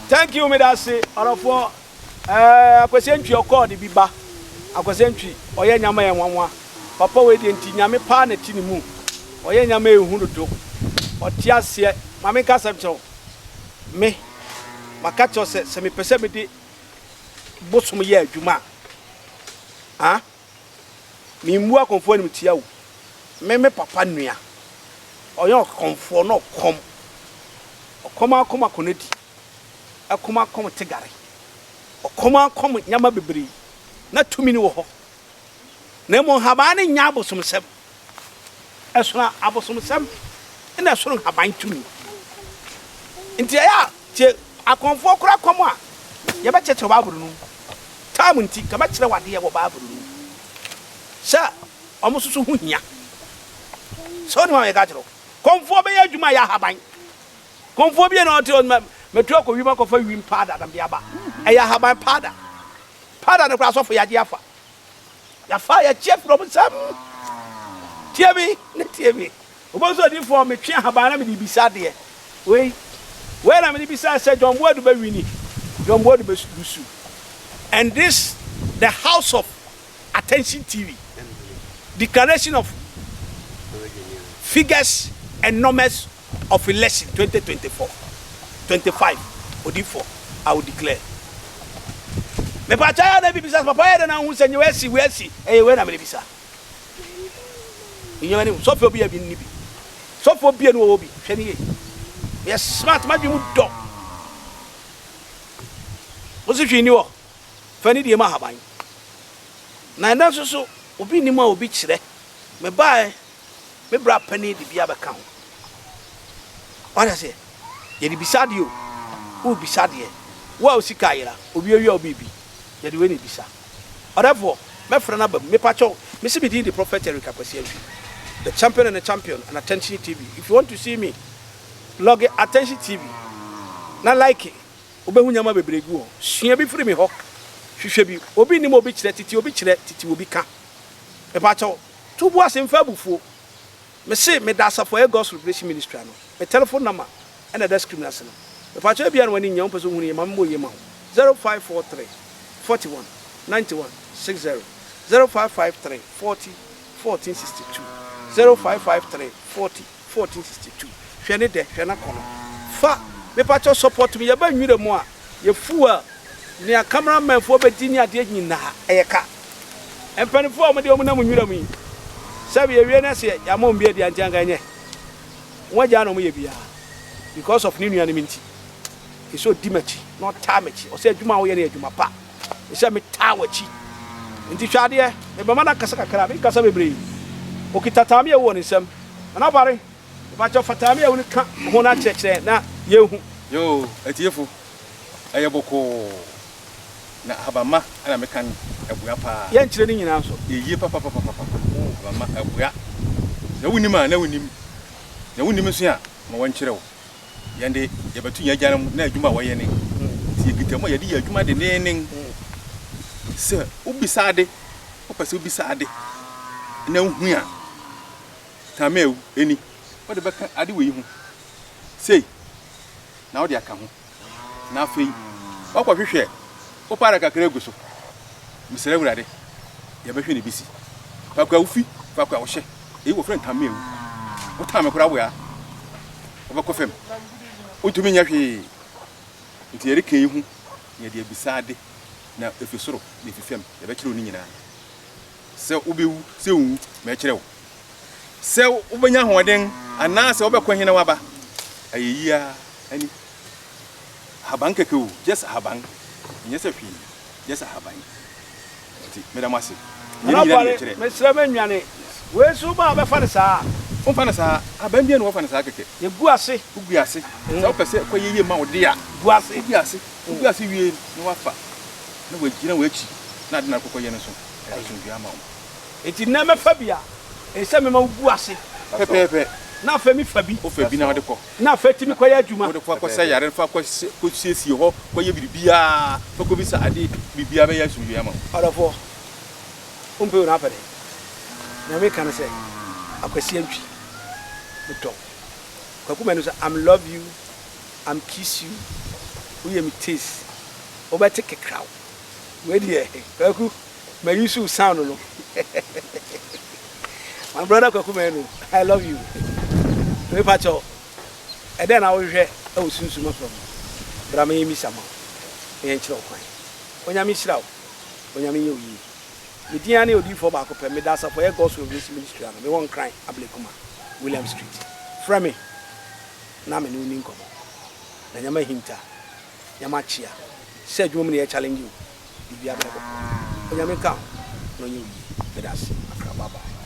Thank you, medase ɔdɔfoɔ. Ɛɛ Akwasi Antwi ɔkɔɔ de bi ba. Akwasi Antwi ɔyɛ nyama yɛ nwanwa. Papa wei deɛ nti Nyame paa na ɛte ne mu. Ɔyɛ nyama ɛhu dodo. Ɔte aseɛ. Ma menka asɛm kyerɛ wo. Me, maka kyerɛ wo sɛ, sɛ mepɛ sɛ mede bosom yɛ adwuma a, ah, memmu akɔmfoɔ animtia o. Me me papa nua, ɔyɛ ɔkɔmfoɔ na ɔkɔm. Ɔkɔm akɔm akɔnɔdi. Ɛkɔm akɔm tegare. Ɔkɔm akɔm nyama bebree. Na tumi no wɔ hɔ. Na mmom nhaban no nyɛ abosomsɛm. Ɛsono abosomsɛm na ɛsono nhaban tumi. Nti ɛyɛ a tie akɔmfoɔ koraa kɔm a yɛbɛkyerɛkyerɛ Bible no mu. Time nti nka mɛkyerɛ wo adeɛ wɔ Bible no mu sɛ wɔn nso so ho hia. Sɛ wonim a meka kyerɛ wo. Kɔmfoɔ bɛyɛ adwuma a ɛyɛ ahaban. Kɔmfoɔ bi na ɔte hɔ mɛtu akɔ wim akɔfa wim powder na mede aba. Ɛyɛ ahaban powder. Powder no koraa asɔfo yɛagye afa. Yɛafa yɛakyi afiri wɔn nsam. Tie me na tie me. Wobɛhu sɛ odiyifoɔ metwe ahaban na mede bisa adeɛ. Wei, wei na mede bisa sɛ John Boadu bɛwini, John Boadu bɛlusu. And this, the house of Attention TV, declaration of figures and numbers of election 2024, 25, odiyifoɔ, I will declare. Mepakyɛ yɛ na bi bisa papa yɛ dɛ na ho sɛ nyɛ wei asi wei asi ɛyɛ wei na mede bisa. Nyɛ w'anim sɔfo obi yɛ bi nni bi. Sɔfo obi no wɔwɔ bi hwɛ ne yie. Yɛ smart madwe mu dɔ. Wo se hwee ni hɔ fa ne die ma ahaban. Na ɛnɛ nso so obi nim a obi kyerɛ. Mebae Me bra panin de bi abɛka ho. Wate aseɛ? Yɛde bisa adeɛ o. Worebisa adeɛ. Wo a wo sika ayera, obi awia wo biribi, yɛde wei na ɛbisa. Ɔdɛfoɔ, mɛfrɛ no aba mu. Mepakyɛw, mese me din de Prophet Eric Akwasi Antwi, the champion and the champion on Attention TV. If you want to see me, log Attention TV na like, wobɛhu nneɛma bebree gu hɔ. Sua bi firi me hɔ. Hwehwɛ bi. Obi nnim obi kyerɛ, tete obi kyerɛ, tete obi ka. Mepakyɛw, To bo ase mfa abufuo. Mese meda asafo a ɛyɛ God's Revelation Ministry ano. Me telephone number na ɛda screen no ase no. Mepakyɛw ebia na w'ani nnye a wompɛ sɛ wohunu yie ma memmɔ yie ma wo. 0543 41 91 60 0553 40 14 62 0553 40 14 62 Hwɛ ne dɛ, hwɛ n'akɔnɔ. Fa, mepakyɛw support me, yɛba nwura mu a, yɛ fuel, nea camera man foɔ bɛdi ne adeɛ nyinaa, ɛyɛ ka. Mpaninfoɔ a wɔn deɛ wɔn nam nwura mu yi, sɛbi yɛwie na sɛ yɛama wɔn bi adi a nti anka ɛnyɛ. Wɔn agyaa na wɔn yɛ biara because of ne nuanom nti. Ɛsɛ ɔdi m'akyi na ɔtaa m'akyi. Ɔsɛ adwuma a woyɛ no yɛ adwuma pa. Ɛsɛ metaa w'akyi. Nti hwɛ adeɛ, mebɛma no akasa kakra, menkasa bebree. Ɔkita taame a ɛwɔ ne nsam. Nana Bare, mepakyɛw fa taame a ɛwɔ no ka ho na kyerɛkyerɛ na yɛnhu. Yoo, atiefo, ɛyɛ bɔkɔɔ. Na ahabamma na meka no, ɛboa paa. Yɛnkyerɛ ne nyinaa nso. Eye papapapapapa. Ahabamma, ɛboa. Sɛ wonnim a, na wonnim. Na wonnim nso a, ma wɔnkyerɛ wo. Yɛn de, yɛbɛto yɛn agyanom na adwuma a wɔyɛ ne. Nti yɛkita mu a, yɛde yɛ adwuma denneennen. Sɛ wobisa ade, wopɛ sɛ wobisa ade na wohu a, Tamil ni, wode bɛka ade wei ho sei na wode aka ho. Na afei woakɔhwehwɛ wo paara kakra agu so. Mesrɛ Awurade, yɛbɛhwɛ ne besi. Faako a wufi, faako a wohyɛ. Eyi wɔfrɛ no tammeawu. Wotan me koraa boa a, wobɛkɔ fam. Wontumi nyɛ hwee. Nti yɛreka eyi ho na yɛde abisa ade, na efi soro na efi fam, yɛbɛkyerɛ wo ne nyinaa. Sɛ wubewu, sɛ wunwu, mɛkyerɛ wo. Sɛ wobɛnya ahoɔden anaasɛ wobɛkɔ he na woaba, ɛyɛ yi ara ni. Ahaban kɛkɛ o, just ahaban, ɛnyɛ sɛ hwee, just ahaban. Nti meda mo ase. Ɛnyɛ ne nyinaa na Anɔpa yɛkyerɛ. mesrɛ mɛnwane. Wei nso woba a wobɛfa no saa? Womfa no saa, ahaban biara ni wɔfa no saa kɛkɛ. Yɛgu ase. Wogu ase. Sɛ wopɛ sɛ ɛkɔ yie ma wo de a, Gu ase. wogu ase. Wogu ase wie na woafa na wagyina w'akyi na ade no akɔkɔyɛ no nso, ɛyɛ asomdwoeɛ ama wo. Enti nnɛ mɛfa bi a, ɛsɛ sɛ mema wogu ase. Pɛpɛɛpɛ. Na afei mefa bi. Wofa bi na wode kɔ. Na afei tumi kɔyɛ adwuma. Wode kɔ kɔsa yare, fa kɔsiesie hɔ, kɔyɛ biribiara, fa kɔbisa ade, biribiara bɛyɛ asomdwoeɛ ama wo. Ɔdɔfoɔ, wompɛ wei na wapɛ dɛn? Nea meka ne sɛ, Akwasi Antwi, medɔ wo. Kwaku Manu sɛ, I'm love you, I'm kiss you. Woyɛ me taste. Wobɛte kekraw. Wei deɛ Kwaku ma use wo sound no. My brother Kwaku Manu, I love you. Mepa kyɛw, ɛdɛn na wohwehwɛ wɔ sunsum afa mu? Bra ma yɛmmisa ma wo na yɛnkyerɛ wo kwan. Onyame nhyira wo. Onyame nyɛ wo yie. Me din ara ne Odiyifoɔ baako pɛ. Meda asafo a ɛyɛ God's Revelation Ministry ano. Mewɔ Nkran, Ablekuma, William Street. Frɛ me na me ne wo nni nkɔmmɔ. Na nyama ahinta, nyama akyea. Sɛ adwuma mu na yɛ challenge wo, biribiara bɛyɛ bɔkɔɔ. Onyame nka wo ho na ɔnyɛ wo yie. Meda ase. Accra, bye bye.